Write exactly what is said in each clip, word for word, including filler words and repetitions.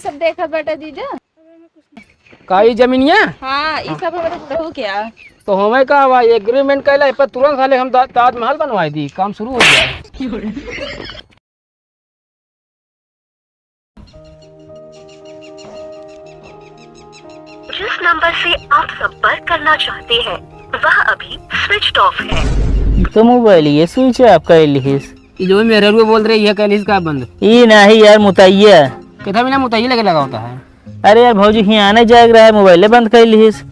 सब देखत बाटे जीजा। का ई जमीनिया? हाँ, ई सब हमारे बुढ़ऊ के आ। तो हमें का बा, एग्रीमेंट कैला, ए पर तुरंत साले हम ता-, ताजमहल बनवाई दी, काम शुरू हो जाए। जिस नंबर से आप संपर्क करना चाहते हैं, वह अभी switched off है। तो मोबाइल ये switch off कर लिहिस। ई जो मेहररुआ बोल रहे, ये कहलिस का बंद? ई नाही यार, मुतैया। कितना बिना मुतैया लगे लगा होता है? अरे यार, भौजी हियाँ आने जाए के रहा है, मोबाइले बंद कर लिहिस।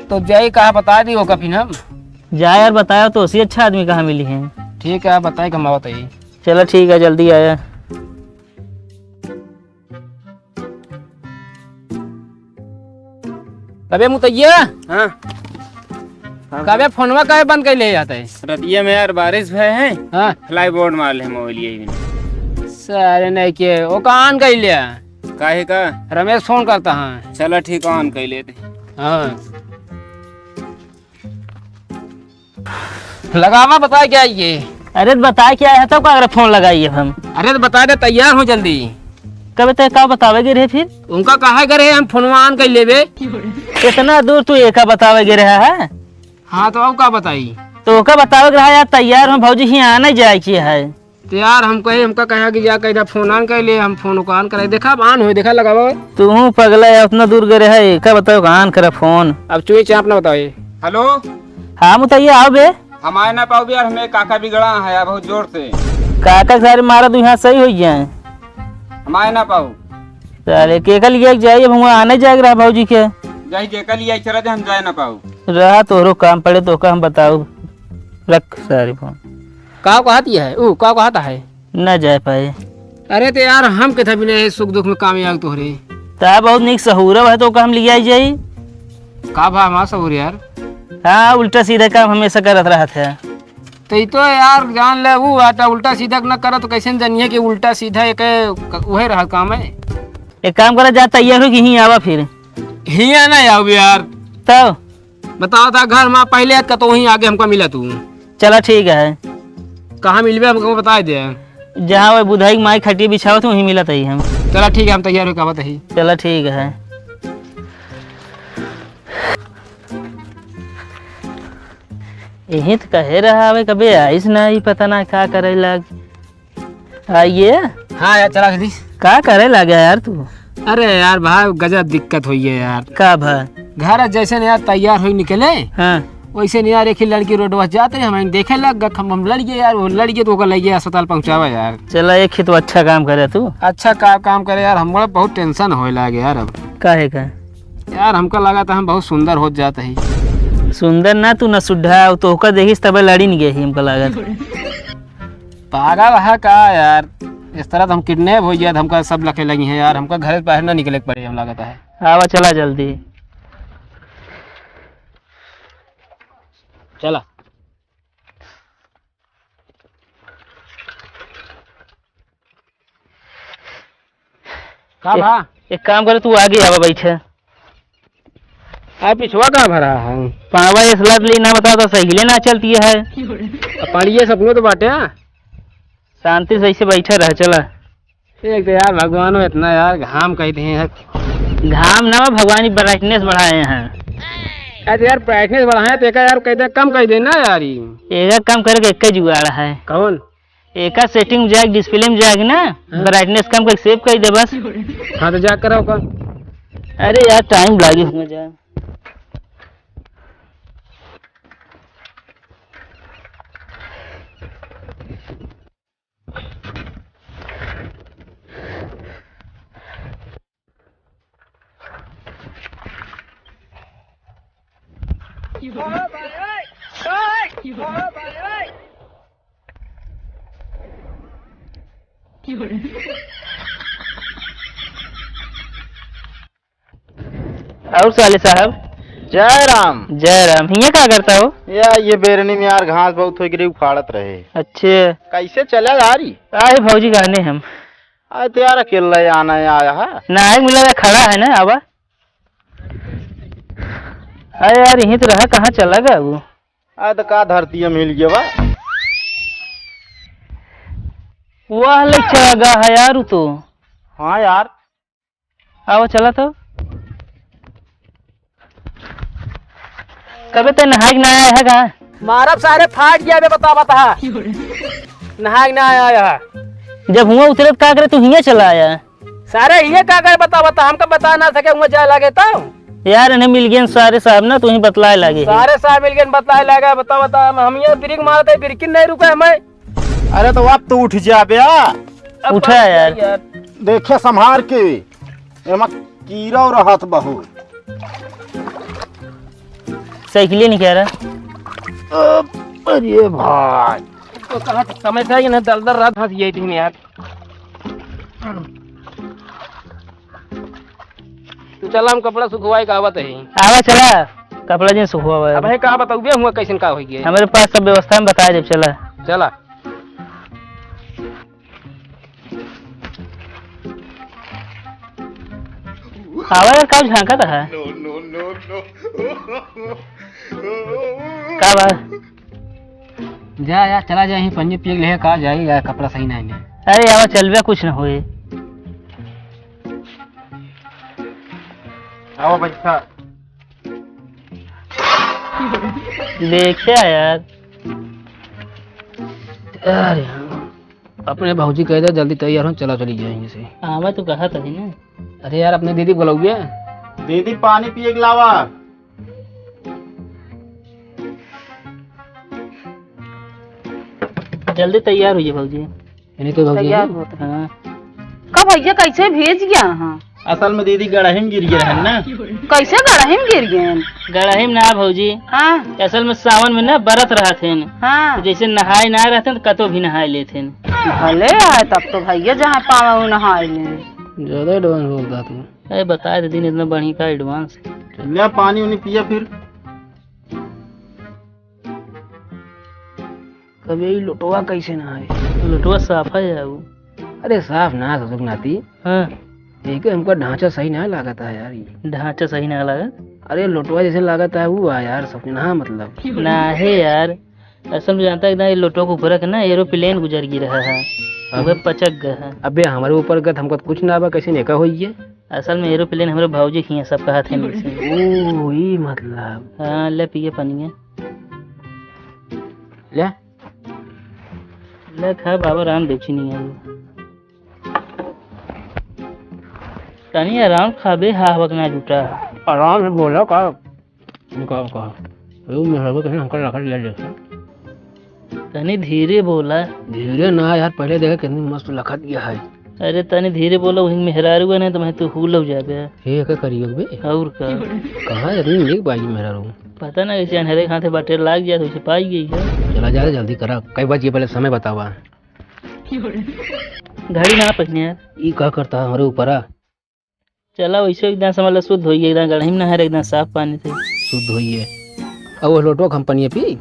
तो जाई कहाँ, बता दी ओका फिर हम। जा यार, बताओ तो, उसी अच्छा आदमी कहाँ मिली है? ठीक है, बताई, हम बताई। चलो ठीक है, जल्दी आया। अबे मुतैया। हाँ। हाँ। कबे फोनवा काहे बंद कर ले जाता है? रतिया में यार बारिश भय है। हाँ। Flight mode मार ले मोबाइल ये भी। सारे नहीं के, वो कान कर लिया। काहे का? रमेश फोन करता है। चला ठीक, on कर लेते। हाँ। लगावा, बताए क्या ये? अरे तो बताए क्या है, तब का अगर फोन लगाई अब हम? अरे तो बता दे, तैयार हो जल्दी। कबे ते का बतावे गे रहे फिर? उनका कहा करे हम फोनवा on कर लेबे। इतना दूर तू एका बतावे गे रहा है? हाँ तो अब का बताई? तो ओका बतावे के रहा यार, तैयार हो भौजी, ही आने जाए के है। तो यार हम कहे, हमका कहा कि जा कह फोन on कर ले, हम फोन को on कराई। देखा अब on होई, देखा लगावा। तू पगला है, उतना दूर गे रहा है, एका बताओ on करा फोन। अब चुई चाप ना बताओ ये। हेलो। हाँ मुतैया, आओ बे। हम आए ना पाऊ यार, हमें काका बिगड़ा है यार बहुत जोर से। काका के सारे मारा तू यहाँ सही हो जाए। हम आए ना पाऊ। सारे केका लिए जाइए, अब हम आने जाए रहा भौजी के। जाई जेका लिए चला जाए, हम जाए ना पाऊ। रहा तोहरो काम पड़े तो का हम बताऊ। रख सारे फोन। का कहत ये है? ऊ का कहत है? ना जाए पाए। अरे ते यार हम कितना बिना ये सुख दुख में काम आग तोहरे। ता बहुत निक सहूरव है तो का हम लिया जाई। का भा हमार सहूर यार? हाँ, उल्टा सीधा काम हमेशा करत रहत है। तो ई तो यार जान ले, ऊ आता उल्टा सीधा न करत तो कैसे न जानिए कि उल्टा सीधा एक क-, उहे रहा काम है। एक काम करा, जा तैयार हो कि ही आवा फिर। हिया ना आऊ यार। तो बताओ था घर में पहले आत का तो वहीं आगे हमका मिला तू। चला ठीक है। कहाँ मिलबे हमको बता दे। जहाँ वो बुधाई के माई खटिया बिछावत है वहीं मिलत ही हम। चला ठीक है, हम तैयार होके आवत ही। चला ठीक है। यही तो कहे रहा हवे, कबे आइस ना, ई पता ना का करे लाग। आइए। हाँ यार, चला जल्दी। का करे लागे यार तू? अरे यार भाई, गजब दिक्कत होई है यार। का भा? घर जैसे न यार तैयार होई निकले, हाँ। वैसे न यार एक ही लड़की रोडवा जात रहे, हम देखे लग गए, हम, हम लड़ गए यार, वो लड़ गए तो ओकर लइके अस्पताल पहुँचावा यार। चला, एक ही तो अच्छा काम करे तू। अच्छा का काम करे यार, हमरा बहुत tension होए लागे यार अब। काहे का? यार हमका लगा था हम बहुत सुंदर होत जात ही। सुंदर ना तू, ना सुड्ढा, तो ओकर देखिस तबे लड़ी न गई हमका लागत। पागल है का यार? इस तरह तो हम kidnap हो गया, हमका सब लखे लगी हैं यार, हमका घर से बाहर ना निकले के पड़े हम लागत है। आवा चला जल्दी। चला। का एक, भा? एक काम करे, तू आगे आवा, बैठे। आ, पिछवा का भरा है? पावा इस लत ली ना, बता तो साइकिले ना चलती है। अब पाड़िए सपनो तो बाटे, हाँ? शांति से ऐसे बैठे रह, चला। एक तो यार भगवान हो इतना यार घाम कह दिए हैं। घाम ना, भगवान की brightness बढ़ाए हैं। अरे यार brightness बढ़ाए तो एक यार कह दे, कम कह दे ना यार, ये। एक कम करके एक जुगाड़ है। कौन? एका setting में जाके, display में जाके ना, हाँ। Brightness कम करके save कर दे बस। हाँ, तो जा कराओ का। अरे यार, time लागी उसमें जा। और साले साहब? जय राम। जय राम। हियाँ का करता हो? या, ये बेरनी में यार घास बहुत हो गिरी, उखाड़त रहे। अच्छे। कैसे चला यारी? आए भौजी कहने हम। अरे तो यार, अकेला ही आना है, आया है। ना, एक मिला खड़ा है ना, आवा। अरे यार, यहीं तो रहा, कहाँ चला गया वो? अरे तो का धरती में हिल गया बा? वाह, ले चला गया है यार, वो तो। हाँ यार। आवा, चला तो। कबे ते नहाए के ना आया है का? मारब सारे, फाट गया बे, बता, बता। नहाए के ना आया है। जब हुआ उतरे तो का करे, तू हियाँ चला आया। सारे हियाँ का करे, बता, बता, हमका बता ना सके, हुआ जाए लागे तो। यार, इन्हें मिल गए सारे साहब ना, तू ही बतलाए लागे। सारे साहब मिल गए, बतलाए लागे, बता, बता, हम, हम ये ब्रेक मारते, ब्रेक नहीं रुका हमें। अरे तो अब तो उठ जा बे, आ। अब उठा यार। यार। देखे संभार के, एमा कीड़ा रहत बहुत। साइकिले नहीं कह रहा। अरे भाई। तो कहाँ समय से आई ना, दल दल रात हंस गई थी यार। तू चला, हम कपड़ा सुखवाए का आवत है। आवा चला, कपड़ा जिन सुखवावा। अब है का बताऊ बे, हुआ कैसन का होई गए? हमारे पास सब व्यवस्था हम बता देब, चला। चला। आवा यार, का झांकत है? का बा? जा यार, चला जा, यहीं पनिया पिए ले का जाई यार, कपड़ा सही नहीं है। अरे आवा, चलबे कुछ न होए। आओ बैठा। देखे यार। यार, अपने भौजी कह दे जल्दी तैयार हो, चला चली जाएंगे से। हाँ, मैं तो कहा था ही ना। अरे यार, अपने दीदी बुलाओगे? दीदी पानी पिए के लावा। जल्दी तैयार होइए भौजी। यानी तो भौजी तैयार है? होत है। हाँ। का भैया कैसे भीज गया? हाँ। असल में दीदी गड़ही में गिर गए रहन ना। कैसे गड़ही में गिर गए? गड़ही में ना भौजी। हाँ। असल में सावन में ना बरत रहत हैं। हाँ। तो जैसे नहाए ना रहते हैं तो कतो भी नहाए लेते हैं। भले है तब तो भैया जहाँ पावे वो नहाए ले। ज्यादा advance बोलता तू। अरे बता दे दिन इतना बढ़िया का advance। ले पानी उनी पिया फिर। कबे ई लोटवा कैसे ना है? लोटवा साफ है यार वो। अरे साफ ना ससुर नाती। हाँ। देखे हमका ढांचा सही ना लागत है यार ये। ढांचा सही ना लागत? अरे लोटवा जैसे लागत है वो है यार, सब ना मतलब। ना है यार, असल में जानता है ना, ये लोटवा के ऊपर के ना aeroplane गुजर गिरा है। हाँ। वह पचक गया है। अबे हमारे ऊपर गत हमको तो कुछ ना बा, कैसे नेका होई ये? असल में aeroplane हमरे भौजी खिया सब कहा थे मिलसे। ओ, ई मतलब। हाँ, ले पिए पानी है। ले। ले खा बाबा, राम देखी नहीं है। तनी आराम खाबे, हा हवक ना जुटा। आराम से बोला का? का, का? वो मेहरारू कहीं हमका लखत गया जैसे। तनी धीरे बोला। धीरे ना यार, पहले देखा कितनी मस्त लखत गया है। अरे तनी धीरे बोला, वही मेहरारू है ना, तो मैं तू हूल हो जाबे। हे, का करियो बे? और का? कहाँ है इतनी नीक बाई मेहरारू? पता ना कैसे अनहरे हाथे बाटे लाग जाए तो उसे पाई गई है। चला जा रे, जल्दी करा। कई बजे पहले समय बतावा। घड़ी ना पहने यार। ई का करता है हमारे ऊपर आ? चला, वैसे एकदम समझ लो शुद्ध होइए, एकदम गढ़ही में नहाए, एकदम साफ पानी से। शुद्ध होइए। अब वो लोटवा हम पनिया पी?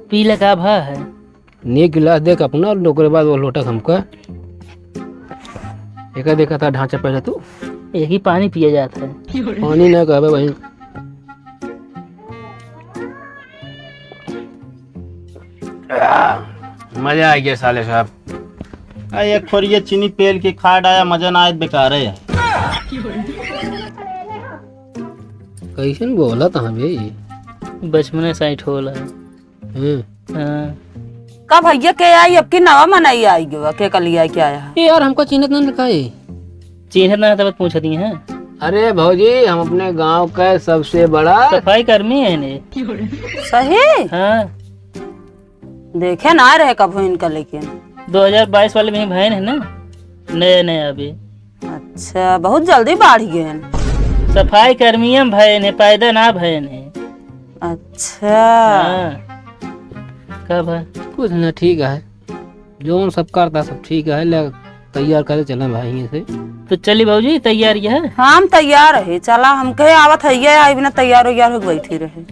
पी ले, का भा है? ने गिलास देख अपना, और ओकरे बाद वो लोटा हमका। एका देखा था ढांचा पहले तू। एक ही पानी पिया जाता है। पानी ना कहबे भाई। आ, मजा आ गया साले साहब। आ, एक खोरिया चीनी पेल के खा डाया, मजा ना आए, बेकार है। कैसन बोला था बे? बचपने साइट होला। हम्म। हाँ। का भैया के आई, अब की नवा मनई आई गवा, के कली आई, के आया है? ए यार, हमका चिन्हत ना रखा है। चिन्हत ना तब पूछती हैं। अरे भौजी, हम अपने गांव का सबसे बड़ा सफाई कर्मी है ने। सही? हाँ। देखे ना रहे कभू इनका, लेकिन दो हज़ार बाईस वाले में ही भयन है ना, नया नया अभी। अच्छा, बहुत जल्दी बाढ़ गए हैं। सफाई कर्मियम भयन है, पैदा ना भयन है। अच्छा। हाँ। का भा? कुछ ना, ठीक है, जौन सब करता सब ठीक है, ले तैयार करे चले भाई से। तो चली भौजी, तैयार ये है? हाँ, हम तैयार है, चला, हम कहे आवत है, ये आई बिना तैयार वैयार हो बैठी रहे।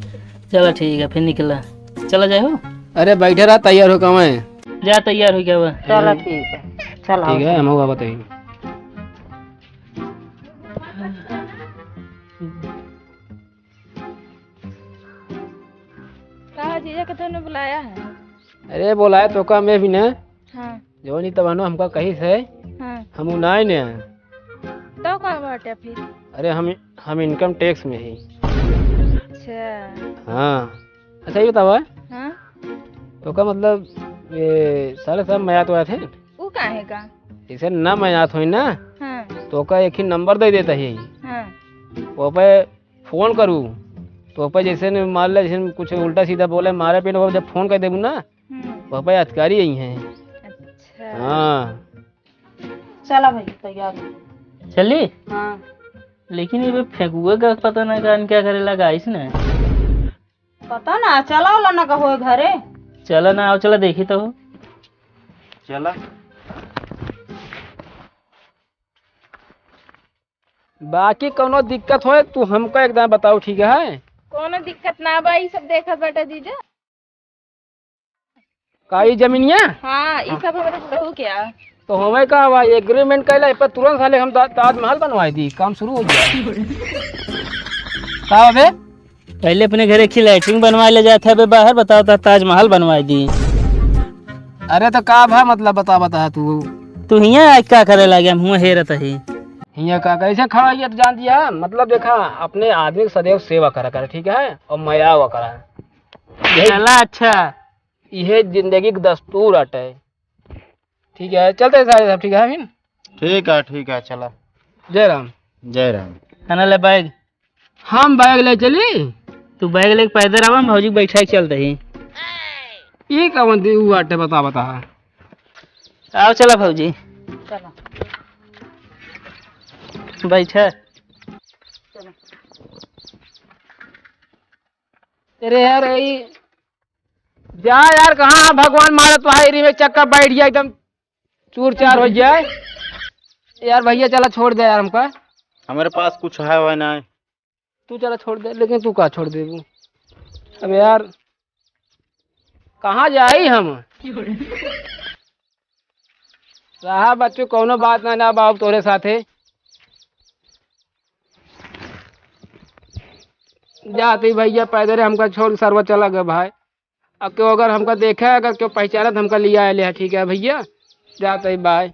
चला ठीक है, फिर निकला, चला जाए हो। अरे बैठे रहा, तैयार हो कमाए। जा तैयार हो क्या हुआ? चला ठीक है, चला ठीक है, हम बताइए। का जीजा के तूने बुलाया है? अरे बुलाया तो का मैं भी ना। हाँ। जौन ही तबानो हमका कही से। हाँ। हम उनाए ने। तो का बाटे फिर? अरे हम, हम income tax में ही। अच्छा। हाँ। अच्छा ये बतावा। हाँ? तो का मतलब ये सारे सब मयात वात है? उ काहे का? जैसे ना मयात होई ना, हाँ। तो का एक ही नंबर दे देता है। हाँ। वो पे फोन करू, तो पे जैसे न मान ले, जैसे कुछ उल्टा सीधा बोले, मारे पीटे, वो जब फोन कर देबू ना, हम्म। वो पे अधिकारी यही है। अच्छा। हाँ। चला भाई, तैयार हो। चली? हाँ। लेकिन ये फेंकुए का पता ना कान क्या करे लगा इसने। पता ना, चला वाला ना कहो घरे। चला ना, आओ, चला देखी तो। चला। बाकी कौनो दिक्कत होए, तू हमको एकदम बताओ, ठीक है? कौनो दिक्कत ना बा, ई सब देखत बाटे जीजा। का ई जमीनिया? हाँ, ई सब हमरे बुढ़ऊ के आ। तो हमें का बा, agreement कैला, ए पर तुरंत साले हम ता-, ताजमहल बनवाई दी, काम शुरू हो गया। का बे? पहले अपने घरे की लैट्रिन बनवा ले जात है, अबे बाहर बताओ ता ताजमहल बनवा दी। अरे तो का भा मतलब बता, बता तू। तू हियाँ आज का करे लागे, हम हुआँ हेरत ही। हियाँ का कैसे खड़ा ये तो जान दिया, मतलब देखा अपने आदमी की सदैव सेवा करा करे, ठीक है, और मया हुआ करा। यही चला अच्छा। इहे जिंदगी के दस्तूर अटे। ठीक है, चलते हैं सारे सब, ठीक है फिर? ठीक है, ठीक है, चला। जय राम। जय राम। खाना ले बैग। हम बैग ले चली? तू बैग लेके पैदल आवा, हम भौजी के बैठा के चलते ही। ई कवन दी ऊ अटे, बता, बता। आओ चला भौजी। चला। बैठा। चला। अरे यार, ई जा यार, कहाँ भगवान मारत भाई री में चक्का बैठ गया, एकदम चूर चार हो जाए। यार भैया चला छोड़ दे यार हमका। हमारे पास कुछ है वह ना। तू चला छोड़ दे, लेकिन तू का छोड़ देबू? अब यार कहाँ जाई हम? रहा बच्चों, कौनो बात ना, ना बाबू तोरे साथे। जाते ही भैया पैदल हमका छोड़ के सरवा चला गए भाई। अब क्यों अगर हमका देखे, अगर क्यों पहचानत हमका लिया आए ले, ठीक है भैया, जाते ही बाय।